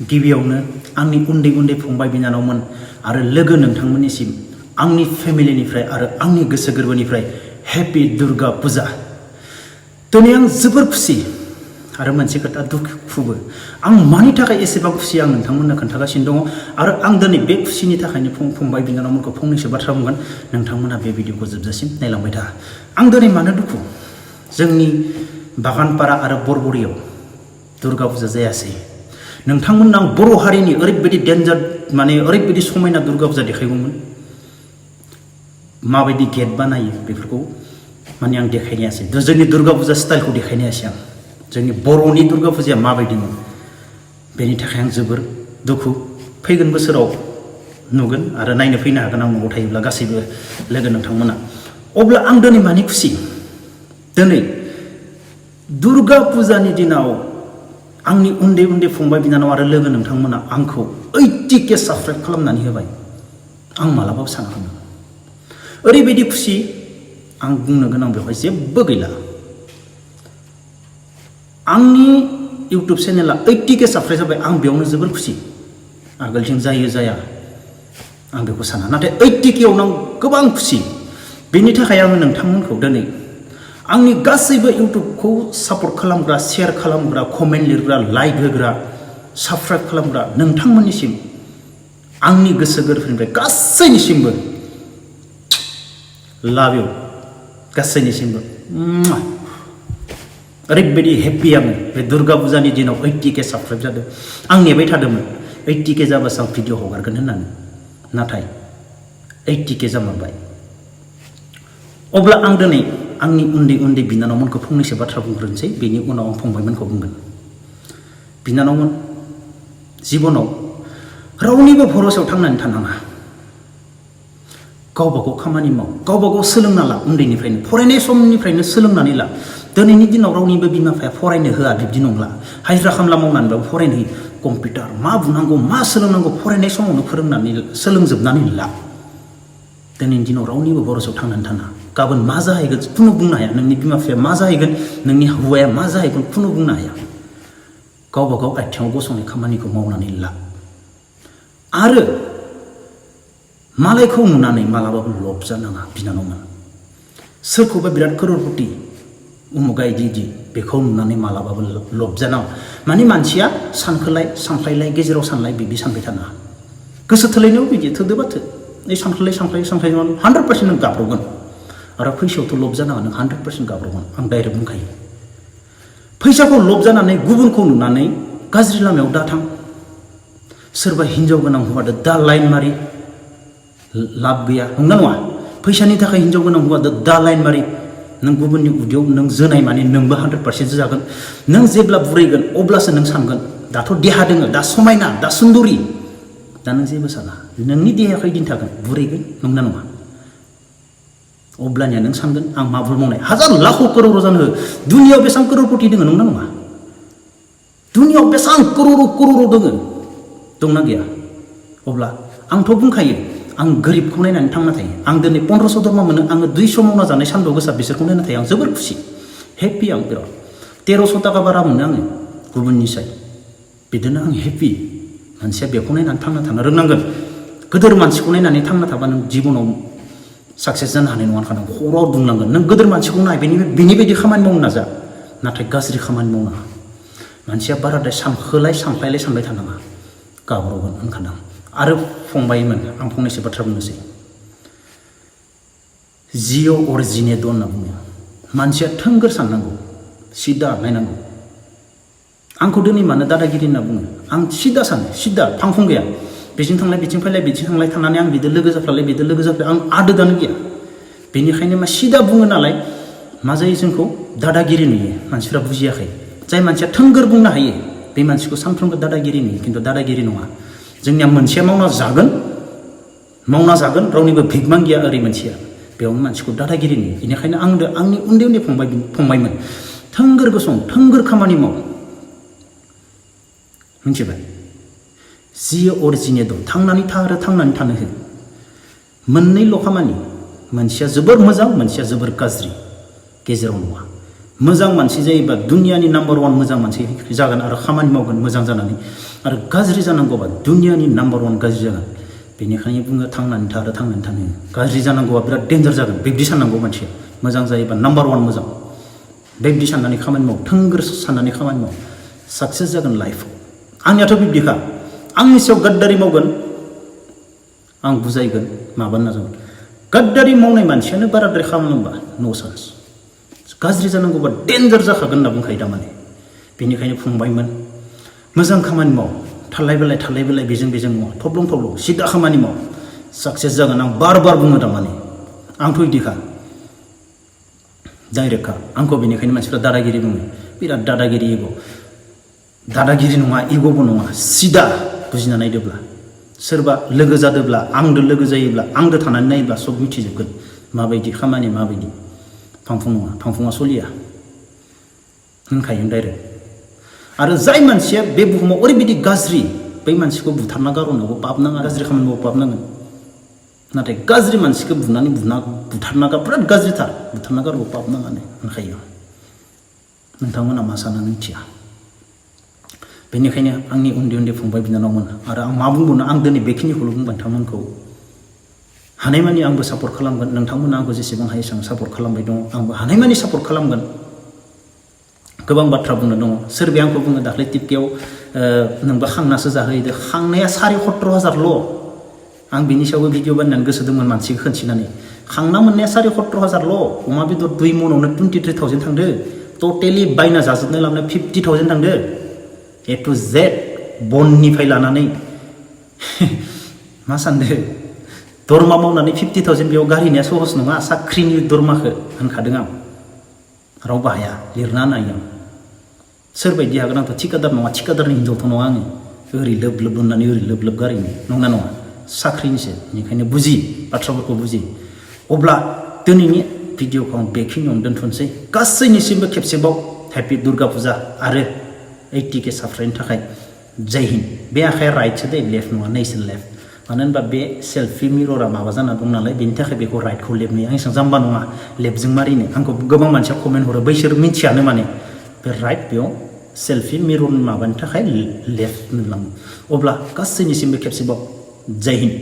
गिबियावनो आंनि उन्दै उन्दै फंबाय बिनानावमोन आरो लोगो नोंथांमोननिसिम आंनि फेमिलिनिफ्राय आरो आंनि गोसो गोरबोनिफ्राय हेपि दुर्गा पुजा। दिनै आं जोबोर खुसि आरो मोनसे खोथा दुखुबो। आं मानि थाखाय एसेबां खुसि आं नोंथांमोननो खोन्थागासिनो दङ आरो आं दिनै बे खुसिनि थाखायनो फंबाय बिनानावमोनखौ फंनैसो बाथ्रा बुंगोन। नोंथांमोना बे भिडिअखौ जोबजासिम नायलांबाय था। आं दिनै मानो दुखु? जोंनि बागानपारा आरो बरबरियाव दुर्गा पुजा जायासै। नोंथांमोननो आं बर' हारिनि ओरैबायदि डेन्जार ओरैबायदि समायना दुर्गा पुजा देखायगौमोन। माबायदि गेट बानायो बेफोरखौ आं देखायनो हायासै। जोंनि दुर्गा पुजा स्टाइलखौ देखायनो हायासै आं। जोंनि बर'नि दुर्गा पुजाया माबायदिमोन बेनि थाखाय आं जोबोर दुखु। फैगोन बोसोराव नुगोन आरो नायनो फैनो हागोन आं न'आव थायोब्ला गासैबो लोगो नोंथांमोना। अब्ला आं दिनै मानि खुसि? दिनै दुर्गा पुजानि दिनाव आंनि उन्दै उन्दै फंबाय बिनानाव आरो लोगो नोंथांमोना आंखौ 80K साबस्क्राइब खालामनानै होबाय। आं मालाबाबो सानाखैमोन। ओरैबायदि खुसि आं बुंनो गोनां बेवहाय जेबो गैला। आंनि इउटुब चेनेला 80K साबस्क्राइब जाबाय। आं बेयावनो जोबोर खुसि। आगोलथिं जायो जाया आं बेखौ साना, नाथाय 80K आवनो आं गोबां खुसि। बेनि थाखाय आङो नोंथांमोनखौ दिनै आंनि गासैबो इउटुबखौ सापर्ट खालामग्रा, शेयार खालामग्रा, कमेन्ट लिरग्रा, लाइक होग्रा, साबस्क्राइब खालामग्रा नोंथांमोननिसिम आंनि गोसो गोरबोनिफ्राय गासैनिसिमबो लाभ इउ। गासैनिसिमबो ओरैबायदि हेपि आङो। बे दुर्गा पुजानि दिनाव 80K साबस्क्राइब जादों। आं नेबाय थादोंमोन 80K जाबासो आं भिडिअ हगारगोन होननानै, नाथाय 80K जामारबाय। अब्ला आं दिनै आंनि उन्दै उन्दै बिनानावमोनखौ फंनैसो बाथ्रा बुंग्रोनोसै, बेनि उनाव आं फंबायमोनखौ बुंगोन। बिनानावमोन, जिबनाव रावनिबो भरसायाव थांनानै थानाङा। गावबा गाव खामानि माव, गावबा गाव सोलोंना ला। उन्दैनिफ्रायनो फरायनाय समनिफ्रायनो सोलोंनानै ला। दिनैनि दिनाव रावनिबो बिमा बिफाया फरायनो होआ बिब्दि नंला। हाजिरा खामला मावनानैबाबो फरायनो होयो। कम्पिउटार मा बुनांगौ मा सोलोंनांगौ फरायनाय समावनो सोलोंजोबनानै ला। दिनैनि दिनाव रावनिबो भरसायाव थांनानै थाना। गाबोन मा जाहैगोन खुनु बुंनो हाया। नोंनि बिमा बिफाया मा जाहैगोन, नोंनि हौवाया मा जाहैगोन खुनु बुंनो हाया। गावबा गाव आथिङाव गसंनाय खामानिखौ मावनानै ला। आरो मालायखौ नुनानै मालाबाबो लब जानाङा बिनानावमोन। सोरखौबा बिराद करोड़पति उमुगा इदि बेखौ नुनानै मालाबाबो लब जानाङा। माने मानसिया सानखोलाय सानफ्लायलाय गेजेराव सानलाय बिदि सानबाय थानाङा। गोसो थोलायनायाव बिदि थोदोबा थो। सानफ्लाय 100% नों गाब्रगोन। आरो फैसायावथ' लब जानाङा, नों 100% गाब्रगोन। आं डाइरेक्ट बुंखायो। फैसाखौ लब जानानै गुबुनखौ नुनानै गाज्रि लामायाव दाथां। सोरबा हिनजाव गोनां हौवादो दा लाइन मारि, लाब गैया। नंगौना नङा? फैसानि थाखाय हिनजाव गोनां हौवादो दा लाइन मारि। नों गुबुननि उदैयाव नों जोनाय माने नोंबो 100% जागोन। नों जेब्ला बुरैगोन अब्लासो नों सानगोन दाथ' देहा दोङो, दा समायना, दा सुन्दुरि, दा नों जेबो साना। नोंनि देहाया खैदिन थागोन? बुरैगोन। नंगौना नङा? अब्लानिया नों सानगोन आं मा भुल मावनाय। हाजार लाख करोड़ जानो हो, दुनियाव बेसेबां करोड़पति दोङो नंगौना नङा? दुनियाव बेसेबां करोड़ दोङो, दंना गैया? अब्ला आंथ' बुंखायो आं गोरिबखौ नायनानै थांना थायो। आं दिनै 1500 दरमा मोनो, आङो 200 मावना जानाय सान्दुं गोसा बिसोरखौ नायना थायो। आं जोबोर खुसि, हेपि। आं बिराद 1300 थाखा बारा मोनो आङो गुबुननिसाय। बिदिनो आं हेपि। मानसिया बेखौ नायनानै थांना थानो रोंनांगोन। गोदोर मानसिखौ नायनानै थांना थाबा नों जिबनाव साक्सेस जानो हानाय नङा होनखादों। खर'आव बुंनांगोन नों गोदोर मानसिखौ नाय, बेनि बायदि खामानि मावनो नाजा, नाथाय गाज्रि खामानि मावनाङा। मानसिया बाराद्राय सानखोलाय सानफ्लायलाय सानबाय थानाङा, गाब्रगोन होनखादों। आरो फंबायमोन, आं फंनैसो बाथ्रा बुंनोसै। जिअ' अरिजिनेट' होनना बुङो। मानसिया थोंगोर साननांगौ, सिदा नायनांगौ। आंखौ दिनै मानो दादागिरि होनना बुङो? आं सिदा सानो, सिदा फांफुं गैया। बिथिं थांलाय बिथिं फैलाय बिथिं थांलाय थांनानै आं बिदो लोगो जाफ्लालाय बिदो लोगो जाफ्लाय आं आदोदानो गैया। बेनिखायनो मा सिदा बुङो नालाय मा जायो, जोंखौ दादागिरि नुयो। मानसिफ्रा बुजियाखै। जाय मानसिया थोंगोर बुंनो हायो बे मानसिखौ सानफ्रोमबो दादागिरि नुयो, खिन्थु दादागिरि नङा। जोंनिया मोनसेया मावना जागोन, रावनिबो भिगमान गैया ओरै मोनसेया। बेयावनो मानसिखौ दादागिरि नुयो। बेनिखायनो आंनि उन्दै उन्दै फंबायमोन, थोंगोर गसं, थोंगोर खामानि माव। मिथिबाय? जिअ' अरिजिनेट' थांनानै था आरो थांनानै थानो हो। मोननैल' खामानि, मोनसेया जोबोर मोजां, मोनसेया जोबोर गाज्रि, गेजेराव नङा। मोजां मानसि जायोबा दुनियानि नाम्बार 1 मोजां मानसि जागोन आरो खामानि मावगोन मोजां जानानै आरो गाज्रि जानांगौबा दुनियानि नाम्बार 1 गाज्रि जागोन बेनिखायनो बुङो थांनानै था आरो थांनानै थानो गाज्रि जानांगौबा बिराद डेन्जार जागोन बेबायदि साननांगौ मानसिया मोजां जायोबा नाम्बार 1 मोजां बेबायदि साननानै खामानि माव थोंगोर साननानै खामानि माव साक्सेस जागोन लाइफआव आंनियाथ' बिब्दिखा आंनि सायाव गाद्दारि मावगोन आं बुजायगोन माबानो नाजागोन गाद्दारि मावनाय मानसियानो बाराद्राय खालामोबा नो चान्स गाज्रि जानांगौबा डेन्जार जाखागोन होनना बुंखायो थारमाने बेनिखायनो फंबायमोन मोजां खामानि माव थालाय बेलाय बेजों माव थब्लं सिदा खामानि माव साक्सेस जागोन आं बार बुङो थारमाने आंथ' इदिखा डाइरेक्टखा आंखौ बेनिखायनो मानसिफ्रा दादागिरि बुङो बिराद दादागिरि दादागिरि नङा इग'बो नङा सिदा बुजिना नायदोब्ला सोरबा लोगो जादोब्ला आंदो लोगो जायोब्ला आंदो थानानै नायोब्ला सब मिथिजोबगोन माबायदि खामानि माबायदि फांफुं नङा फांफुङा सलिया होनखायो डाइरेक्ट आरो जाय मानसिया बे बुहुमाव ओरैबायदि गाज्रि बै मानसिखौ बुथारना गारहरनांगौ पाप नाङा गाज्रि खामानि मावो पाप नाङो नाथाय गाज्रि मानसिखौ बुथारना बिराद गाज्रिथार बुथारना गारबो पाप नाङानो होनखायो नोंथांमोना मा सानो मिथिया बेनिखायनो आंनि उन्दै फंबाय बिनानावमोन आरो आं मा बुंबावनो आं दिनै बेखिनिखौल' बुंबाय नोंथांमोनखौ हानायमानि आंबो सापर्ट खालामगोन नोंथांमोना आंखौ जेसेबां हायो एसेबां सापर्ट खालामबाय दङ आंबो हानायमानि सापर्ट खालामगोन गोबां बाथ्रा बुंनो दङ सोरबाया आंखौ बुङो दाख्लै टिपकेयाव नोंबो खांनासो जाहोहैदो खांनाया 7,500 आं बिनि सायावबो भिडिअ बानायनानै गोसो दंमोन मानसिखौ खोन्थिनानै खांना मोननाया 7,500 अमा बेदर 2 मनावनो 23,000 थांदो टटेलि बायना जाजोबनो लांनो 50,000 थांदो A to Z बननिफ्राय लानानै मा सानदो दरमा मावनानै 50,000 बेयाव गारहैनाया सहस नङा साख्रिनि दरमाखौ होनखादों आं रावबो हाया लिरना नायो सोरबायदि हागोन आंथ' थिकादार नङा थिकादारनि हिनजावथ' नङा आङो ओरै लोब होननानै ओरै लोब गारहैनो नंना नङा साख्रिनिसो बेनिखायनो बुजि बाथ्राफोरखौ बुजि अब्ला दिनैनि भिडिअखौ आं बेखिनियावनो दोनथ'नोसै गासैनिसिमबो खेबसेबाव हेपि दुर्गा फुजा आरो 80K साबस्क्राइबनि थाखाय जय हिन्द बे आखाया राइटसो दे लेफ्ट नङा नैसो लेफ्ट मानो होनबा बे सेल्फि मिररा माबा जाना दं नालाय बेनि थाखाय बेखौ राइटखौ लेफ्ट नुयो आं एसेबां जाम्बा नङा लेफ्टजों मारिनो आंखौ गोबां मानसिया कमेन्ट हरो बैसोर मिथियानो माने बे राइट बेयाव सेल्फि मिररनि माबानि थाखाय लेफ्ट नुलाङो अब्ला गासैनिसिमबो खेबसेबाव जय हिन्द